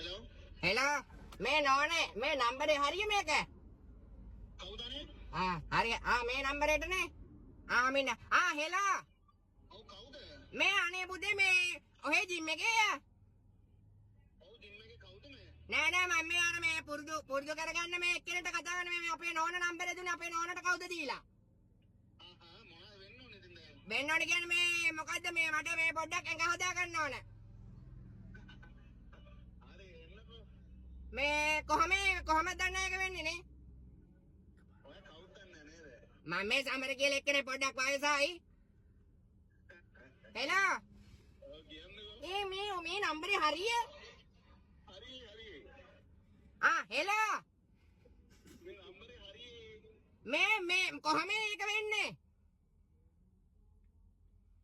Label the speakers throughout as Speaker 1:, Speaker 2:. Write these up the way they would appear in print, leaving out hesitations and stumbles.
Speaker 1: Hello.
Speaker 2: Hello, මේ නෝනේ, මේ නම්බරේ හරිය මේක?
Speaker 1: කවුද අනේ?
Speaker 2: ආ හරි, ආ මේ නම්බරේට නේ. ආ මෙන්න, ආ හෙලෝ.
Speaker 1: ඔව්, කවුද?
Speaker 2: මේ අනේ පුතේ, මේ ඔහේ ජිම් එකේ යා?
Speaker 1: ඔව්, ජිම් එකේ. කවුද මේ?
Speaker 2: නෑ නෑ, මම මේ අර මේ පුරුදු පුරුදු කරගන්න මේ එක්කෙනෙක්ට කතා කරන මේ අපේ නෝන නම්බරේ දුන්නේ. අපේ නෝනට කවුද දීලා?
Speaker 1: ආහා, මොනවද වෙන්න ඕනේ ඉතින් දැන්?
Speaker 2: වෙන්න ඕනේ කියන්නේ මේ මොකද්ද, මේ මට මේ පොඩ්ඩක් ඇඟ හදා ගන්න ඕන.
Speaker 1: හරි, එන්නකෝ.
Speaker 2: මේ කොහොම කොහොමද දන්නේ ඒක වෙන්නේ නේ?
Speaker 1: ඔය කවුද දන්නේ නේද?
Speaker 2: මම මේ සමර කියලා එක්කෙනෙක්, පොඩ්ඩක් වයසයි. හෙලෝ.
Speaker 1: ඔව්, කියන්නකෝ.
Speaker 2: ඒ මේ මේ නම්බරේ හරිය?
Speaker 1: හරි හරි.
Speaker 2: ආ හෙලෝ.
Speaker 1: මේ නම්බරේ හරි.
Speaker 2: මේ මේ කොහොම ඒක වෙන්නේ?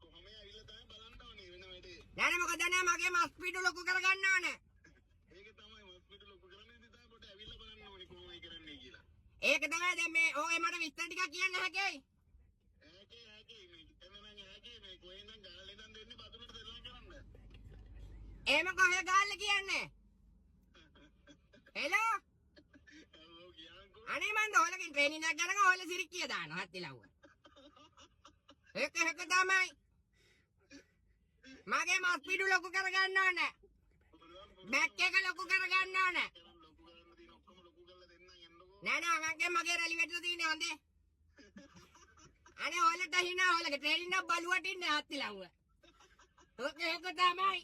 Speaker 1: කොහොම ඇවිල්ලා තමයි බලන්න ඕනේ වෙන වැඩේ.
Speaker 2: නෑ නෑ, මොකද නෑ, මගේ මස් පිඩු ලොකු කරගන්න ඕන.
Speaker 1: ඒක තමයි, මස් පිටු ලොකු කරන්න ඉතින් තමයි පොඩ්ඩක් ඇවිල්ලා බලන්න ඕනේ කොහොමයි කරන්නේ කියලා.
Speaker 2: ඒක තමයි දැන් මේ ඔය මට විස්තර ටිකක් කියන්න හැකියි.
Speaker 1: ඈකේ ඈකේ, මේ කියන්න නම් ඈකේ, මේ කොහෙන්ද ගාල්ලේ ඉඳන් දෙන්නේ බදුලට සෙල්ලම් කරන්න.
Speaker 2: එහෙම කොහේ ගාල්ල කියන්නේ? හෙලෝ.
Speaker 1: ඔව්, කියන්කෝ.
Speaker 2: අනේ මන්ද ඔයාලගෙන් ට්‍රේනින් එකක් ගන්නකම් ඔයාලා සිරික්කිය දානවා හත්ති ලව්ව. ඒක ඒක තමයි. මගේ මස් පිඩු ලොකු කරගන්න ඕන. බැක් එක ලොකු කරගන්න ඕන.
Speaker 1: ලොකු කරන්න තියෙන ඔක්කොම ලොකු කරලා දෙන්නම්, එන්නකෝ.
Speaker 2: නෑ නෑ, අංකේ මගේ රැලි වැටලා තියෙන්නේ හොඳේ. අනේ ඔයාලට හිනා, ඔයාලගේ ට්‍රේනින් එක බලුවට ඉන්නේ හත්ති ලව්ව. ඒක ඒක තමයි.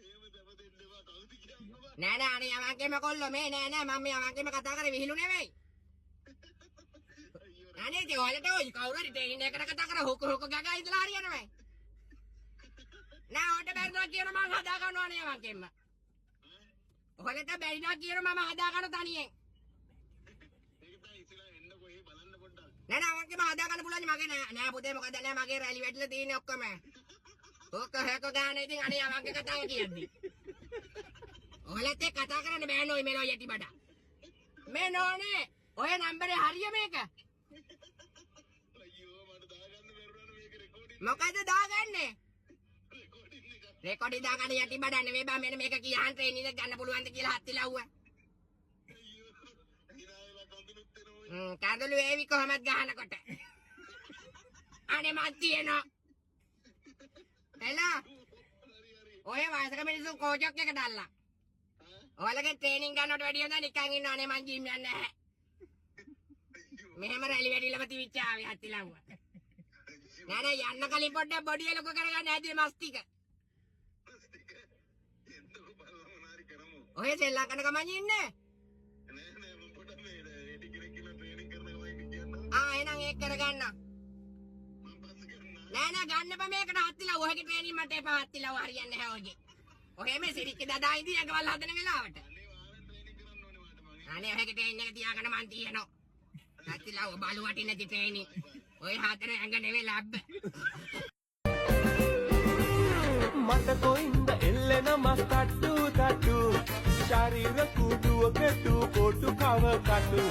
Speaker 1: එහෙම දම දෙන්න එපා, කවුද කියන්නකෝ බං.
Speaker 2: නෑ නෑ, අනේ යමන්කේම කොල්ලෝ මේ. නෑ නෑ, මම මේ යමන්කේම කතා කරේ විහිළු නෙවෙයි.
Speaker 1: අයියෝ.
Speaker 2: අනේ ඉතින් ඔයාලට ඔය කවුරු හරි ට්‍රේනින් එකට කතා කරා හොක හොක ගගා ඉඳලා හරියනවයි. නෑ, ඔයාලට බැරි නම් කියන මං හදා ගන්නවා නේ යමන්කේම. ඔයාලට බැරි නම් කියන මම හදා ගන්න තනියෙන්.
Speaker 1: ඒක තමයි, ඉස්සෙල්ලා එන්නකෝ ඒ බලන්න පොඩ්ඩක්.
Speaker 2: නෑ නෑ, යමන්කේම හදා ගන්න පුළුවන් මගේ. නෑ නෑ පුතේ, මොකද නෑ, මගේ රැලි වැටිලා තියෙන්නේ ඔක්කොම. හොක හොක ගාන ඉතින් අනේ යමන්ගේ කතාව කියද්දි. ඔයාලත් එක්ක කතා කරන්න බෑ නෝයි මෙලෝ යටි බඩා. මේ නෝනේ, ඔය නම්බරේ හරිය මේක?
Speaker 1: අයියෝ, මට දාගන්න බැරුණා මේක රෙකෝඩින්.
Speaker 2: මොකද දාගන්නේ?
Speaker 1: රෙකෝඩින් එක.
Speaker 2: රෙකෝඩින් දාගන්න යටි බඩා නෙවෙයි බා, මෙන්න මේක කියහන් ට්‍රේනින් එක ගන්න පුළුවන්ද කියලා හත්ති ලව්ව.
Speaker 1: අයියෝ, හිනා වෙලා කඳුළුත් එනවා.
Speaker 2: හ්ම්, කඳුළු වේවි කොහමද ගහනකොට. අනේ මං තියනවා. හෙලෝ.
Speaker 1: හරි හරි.
Speaker 2: ඔය වයසක මිනිස්සු කෝචක් එක දාලා.
Speaker 1: ඈ?
Speaker 2: ඔයාලගේ ට්‍රේනින් ගන්නවට වැඩිය හොඳ නිකන් ඉන්න. අනේ මං ජිම් යන්නේ නැහැ. මෙහෙම රැලි වැටිලම තිවිච්ච ආවේ හත්ති ලව්ව. නෑ නෑ, යන්න කලින් පොඩ්ඩක් බොඩිය ලොකු කරගන්න ඇදී මස් ටික.
Speaker 1: එන්නකෝ, බලලා මොනාරි කරමු.
Speaker 2: ඔය සෙල්ලම් කරන ගමන් ඉන්නේ.
Speaker 1: නෑ නෑ, මම පොඩ්ඩක් මේ ඒ ටික කෙනෙක් ඉන්න ට්‍රේනින් කරන ගමන් ඉන්න කියන්න.
Speaker 2: ආ, එහෙනම් ඒක කරගන්න.
Speaker 1: මම පස්සේ කරන්න.
Speaker 2: නෑ නෑ, ගන්න එපා මේකට හත්ති ලව්ව. ඔයගේ ට්‍රේනින් මට එපා හත්ති ලව්ව, හරියන්නේ නැහැ ඔයගේ. ඔහෙ මේ සිරික්ක දදා ඉඳි ඇඟවල් හදන වෙලාවට.
Speaker 1: අනේ වාරෙන් ට්‍රේනින් කරන්න ඕනේ මට මං.
Speaker 2: අනේ ඔයගේ ට්‍රේනින් එක තියාගන්න මං තියනවා. හත්ති ලව්ව බලු වටින් නැති ට්‍රේනින්. ඔය හදන ඇඟ නෙවෙයි ලබ්බ.
Speaker 3: මට කොයින්ද එල්ලෙන මස් තට්ටු තට්ටු, ශරීර කුඩුව කෙටු කොටු කව කටු.